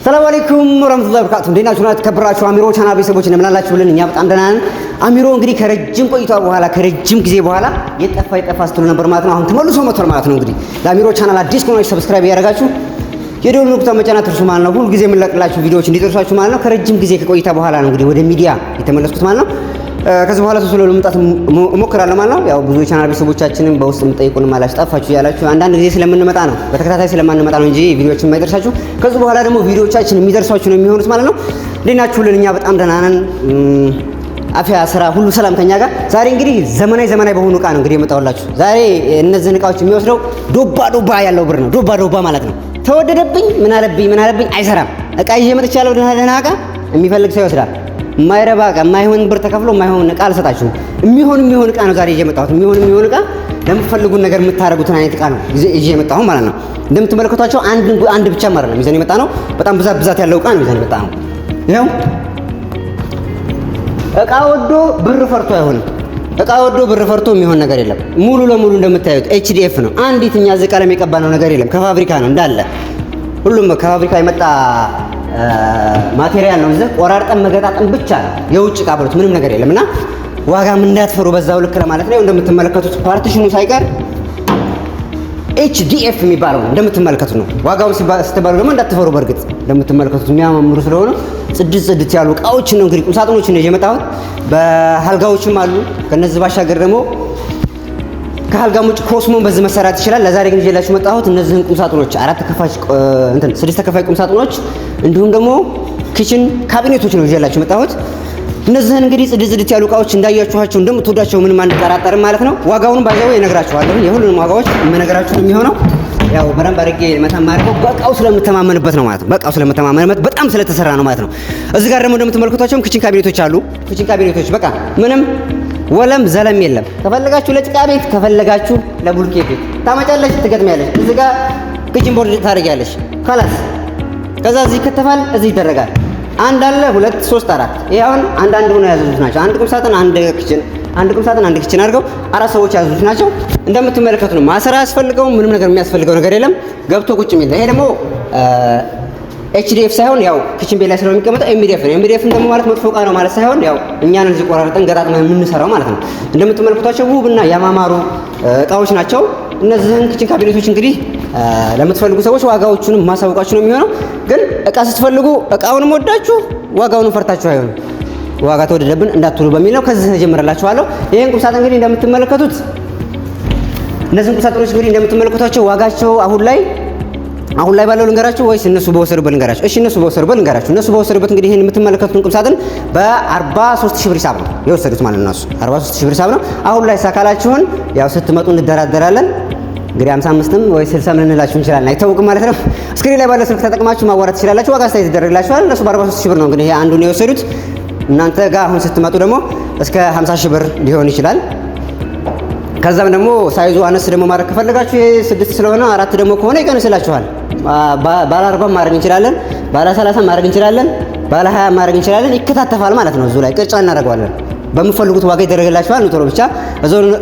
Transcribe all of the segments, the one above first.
ሰላም አለይኩም ወራህመቱላሂ ወበረካቱ። እንዴት ናችሁ? የተከበራችሁ አሚሮ ቻናል ቤተሰቦች እንደምን አላችሁ? ብለን እኛ በጣም ደህና ነን። አሚሮ እንግዲህ ከረጅም ቆይታ በኋላ፣ ከረጅም ጊዜ በኋላ የጠፋ የጠፋ ስትሉ ነበር ማለት ነው። አሁን ተመልሶ መጥቷል ማለት ነው። እንግዲህ ለአሚሮ ቻናል አዲስ ከሆናችሁ subscribe እያደረጋችሁ የደወል ምልክቱን መጫን አትርሱ ማለት ነው። ሁል ጊዜ የምንለቅላችሁ ቪዲዮዎች እንዲደርሷችሁ ማለት ነው። ከረጅም ጊዜ ከቆይታ በኋላ ነው እንግዲህ ወደ ሚዲያ የተመለስኩት ማለት ነው። ከዚህ በኋላ ቶሎ ለመምጣት እሞክራለሁ ማለት ነው። ያው ብዙ የቻናል ቤተሰቦቻችንም በውስጥ የምጠይቁንም አላችሁ፣ ጠፋችሁ እያላችሁ። አንዳንድ ጊዜ ስለምንመጣ ነው፣ በተከታታይ ስለማንመጣ ነው እንጂ ቪዲዮዎችን የማይደርሳችሁ። ከዚህ በኋላ ደግሞ ቪዲዮዎቻችን የሚደርሷችሁ ነው የሚሆኑት ማለት ነው። እንዴት ናችሁልን? እኛ በጣም ደህና ነን። አፊያ፣ ስራ ሁሉ ሰላም ከኛ ጋር። ዛሬ እንግዲህ ዘመናዊ ዘመናዊ በሆኑ እቃ ነው እንግዲህ የመጣሁላችሁ። ዛሬ እነዚህን እቃዎች የሚወስደው ዶባ ዶባ ያለው ብር ነው። ዶባ ዶባ ማለት ነው። ተወደደብኝ ምን አለብኝ ምን አለብኝ አይሰራም። እቃ ይዤ መጥቻለሁ። ደህና ደህና እቃ የሚፈልግ ሰው ይወስዳል። የማይረባ እቃ፣ የማይሆን ብር ተከፍሎ የማይሆን እቃ አልሰጣችሁም። የሚሆን የሚሆን እቃ ነው ዛሬ ይዤ የመጣሁት። የሚሆን የሚሆን እቃ፣ ለምትፈልጉን ነገር የምታደርጉትን አይነት እቃ ነው ይዤ የመጣሁት ማለት ነው። እንደምትመለከቷቸው አንድ አንድ ብቻ ማለት ነው ይዘን የመጣ ነው። በጣም ብዛት ብዛት ያለው እቃ ነው ይዘን የመጣ ነው። ይኸው እቃ ወዶ ብር ፈርቶ አይሆንም። እቃ ወዶ ብር ፈርቶ የሚሆን ነገር የለም። ሙሉ ለሙሉ እንደምታዩት HDF ነው። አንዲት እኛ እዚህ ቀለም የቀባነው ነገር የለም። ከፋብሪካ ነው እንዳለ፣ ሁሉም ከፋብሪካ የመጣ material ነው። እዚህ ቆራርጠን መገጣጠም ብቻ ነው። የውጭ እቃ ብሎት ምንም ነገር የለም እና ዋጋም እንዳትፈሩ በዛው ልክ ለማለት ነው። እንደምትመለከቱት partition ኑ ሳይቀር HDF የሚባለው ነው እንደምትመለከቱት ነው። ዋጋው ስትባሉ ደግሞ እንዳትፈሩ። በእርግጥ እንደምትመለከቱት የሚያማምሩ ስለሆኑ ጽድት ጽድት ያሉ እቃዎችን ነው እንግዲህ፣ ቁምሳጥኖችን ነው የመጣሁት። በአልጋዎችም አሉ። ከነዚህ ባሻገር ደግሞ ከአልጋም ውጭ ኮስሞን በዚህ መሰራት ይችላል። ለዛሬ ግን ይዤላችሁ መጣሁት እነዚህን ቁምሳጥኖች፣ አራት ተከፋች እንትን ስድስት ተከፋይ ቁምሳጥኖች እንዲሁም ደግሞ kitchen cabinet ኦች ነው ይዤላችሁ መጣሁት። እነዚህን እንግዲህ ጽድት ጽድት ያሉ እቃዎች እንዳያችኋቸው እንደምትወዷቸው ምንም አንጠራጠርም ማለት ነው። ዋጋውንም ባይዘው እነግራችኋለሁ። የሁሉንም ዋጋዎች የምነግራችሁ የሚሆነው ያው በደንብ አድርጌ መታ የማደርገው በእቃው ስለምተማመንበት ነው ማለት ነው። በእቃው ስለምተማመንበት በጣም ስለተሰራ ነው ማለት ነው። እዚህ ጋር ደግሞ እንደምትመለከቷቸውም kitchen cabinet ኦች አሉ። Kitchen cabinet ኦች በቃ ምንም ወለም ዘለም የለም። ከፈለጋችሁ ለጭቃ ቤት፣ ከፈለጋችሁ ለቡልኬት ቤት ታመጫለሽ፣ ትገጥሚያለሽ። እዚህ ጋር kitchen board ታደርጊያለሽ። خلاص፣ ከዛ እዚህ ይከተፋል፣ እዚህ ይደረጋል። አንድ አለ፣ ሁለት፣ ሶስት፣ አራት። ይሄ አሁን አንድ አንድ ሆነው ያዘዙት ናቸው። አንድ ቁም ሳጥን አንድ kitchen፣ አንድ ቁም ሳጥን አንድ kitchen አድርገው አራት ሰዎች ያዘዙት ናቸው። እንደምትመለከቱ ነው። ማሰራ አያስፈልገውም። ምንም ነገር የሚያስፈልገው ነገር የለም። ገብቶ ቁጭ የሚል። ይሄ ደግሞ HDF ሳይሆን ያው kitchen ቤት ላይ ስለሆነ የሚቀመጠው MDF ነው። MDF ደግሞ ማለት መጥፎ እቃ ነው ማለት ሳይሆን ያው እኛን እዚህ ቆራርጠን ገጣጥመን የምንሰራው ማለት ነው። እንደምትመለከቷቸው ውብና ያማማሩ እቃዎች ናቸው። እነዚህን kitchen cabinet ኦች እንግዲህ ለምትፈልጉ ሰዎች ዋጋዎቹንም ማሳወቃችሁ ነው የሚሆነው። ግን እቃ ስትፈልጉ እቃውንም ወዳችሁ ዋጋውንም ፈርታችሁ አይሆንም። ዋጋ ተወደደብን እንዳትሉ በሚል ነው። ከዚህ ተጀምረላችኋለሁ። ይሄን ቁም ሳጥን እንግዲህ እንደምትመለከቱት፣ እነዚህን ቁም ሳጥኖች እንግዲህ እንደምትመለከቷቸው ዋጋቸው አሁን ላይ ባለው ልንገራችሁ ወይስ እነሱ በወሰዱበት ልንገራችሁ? እሺ፣ እነሱ በወሰዱበት ልንገራችሁ። እነሱ በወሰዱበት እንግዲህ ይሄን የምትመለከቱትን ቁም ሳጥን በ43 ሺህ ብር ሂሳብ ነው የወሰዱት ማለት ነው። እነሱ 43 ሺህ ብር ሂሳብ ነው። አሁን ላይ ሳካላችሁን ያው ስትመጡ እንደራደራለን። እንግዲህ 55ም ወይ 60 ልንላችሁ እንችላለን፣ አይታወቅም ማለት ነው። Screen ላይ ባለው ስልክ ተጠቅማችሁ ማዋራት ትችላላችሁ። ዋጋ አስተያየት ይደረግላችኋል። እነሱ በ43 ሺህ ብር ነው እንግዲህ ይሄ አንዱን የወሰዱት። እናንተ ጋር አሁን ስትመጡ ደግሞ እስከ 50 ሺህ ብር ሊሆን ይችላል። ከዛም ደግሞ size ኡ አነስ ደግሞ ማድረግ ከፈለጋችሁ፣ ይሄ ስድስት ስለሆነ አራት ደግሞ ከሆነ ይቀንስላችኋል። ባለ 40 ማድረግ እንችላለን፣ ባለ 30 ማድረግ እንችላለን፣ ባለ 20 ማድረግ እንችላለን። ይከታተፋል ማለት ነው። እዚሁ ላይ ቅርጫ እናደርገዋለን። በምፈልጉት ዋጋ ይደረግላችኋል። ቶሎ ብቻ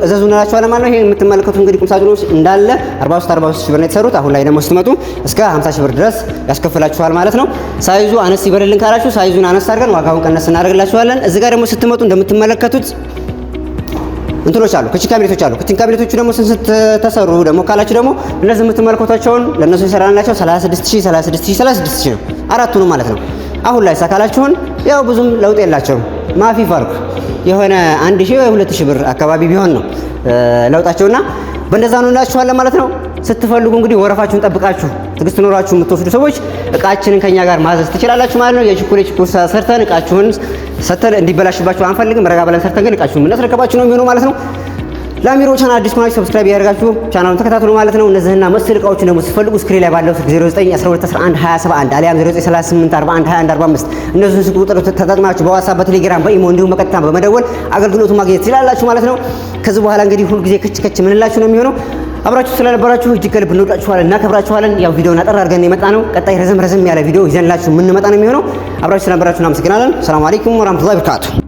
እዘዙ እንላችኋለን ማለት ነው። ይሄ የምትመለከቱት እንግዲህ ቁምሳጥኖች እንዳለ 43 43 ሺህ ብር ነው የተሰሩት። አሁን ላይ ደግሞ ስትመጡ እስከ 50 ሺህ ብር ድረስ ያስከፍላችኋል ማለት ነው። Size ኡ አነስ ይበልልን ካላችሁ size ኡን አነስ አድርገን ዋጋውን ቀነስ እናደርግላችኋለን። እዚህ ጋር ደግሞ ስትመጡ እንደምትመለከቱት እንትኖች አሉ፣ kitchen cabinet ኦች አሉ። Kitchen cabinet ኦቹ ደግሞ ስንት ተሰሩ ደግሞ ካላችሁ ደግሞ እነዚህ የምትመለከቷቸውን ለእነሱ የሰራንላቸው 36,000፣ 36,000፣ 36,000 ነው አራቱንም ማለት ነው። አሁን ላይ ሳካላችሁን ያው ብዙም ለውጥ የላቸውም። مافي فرق፣ የሆነ 1000 ወይ 2000 ብር አካባቢ ቢሆን ነው ለውጣቸውና በእንደዛ ነው እንላችኋለን ማለት ነው። ስትፈልጉ እንግዲህ ወረፋችሁን ጠብቃችሁ ትዕግስት ኖራችሁ የምትወስዱ ሰዎች እቃችንን ከኛ ጋር ማዘዝ ትችላላችሁ ማለት ነው። የችኩል የችኩል ሰርተን እቃችሁን ሰተን እንዲበላሽባችሁ አንፈልግም። ረጋ ብለን ሰርተን ግን እቃችሁን የምናስረከባችሁ ነው የሚሆነው ማለት ነው። ለአሚሮ ቻናል አዲስ ከሆናችሁ subscribe ያደርጋችሁ ቻናሉን ተከታተሉ ማለት ነው። እነዚህና መሰል እቃዎችን ደግሞ ስትፈልጉ screen ላይ ባለው ስልክ 09 12 11 20 71 አሊያም 0938 41 21 45 እነዚህን ስልክ ቁጥር ተጠቅማችሁ በዋትስአፕ፣ በቴሌግራም፣ በኢሞ እንዲሁም በቀጥታ በመደወል አገልግሎቱ ማግኘት ትችላላችሁ ማለት ነው። ከዚህ በኋላ እንግዲህ ሁልጊዜ ከች ከች ምንላችሁ ነው የሚሆነው። አብራችሁ ስለነበራችሁ እጅግ ከልብ እንወዳችኋለን፣ እናከብራችኋለን። ያው ቪዲዮውን አጠር አድርገን የመጣ ነው። ቀጣይ ረዘም ረዘም ያለ ቪዲዮ ይዘንላችሁ የምንመጣ ነው የሚሆነው። አብራችሁ ስለነበራችሁ እናመሰግናለን። ሰላም አለይኩም ወራህመቱላሂ ወበረካቱ።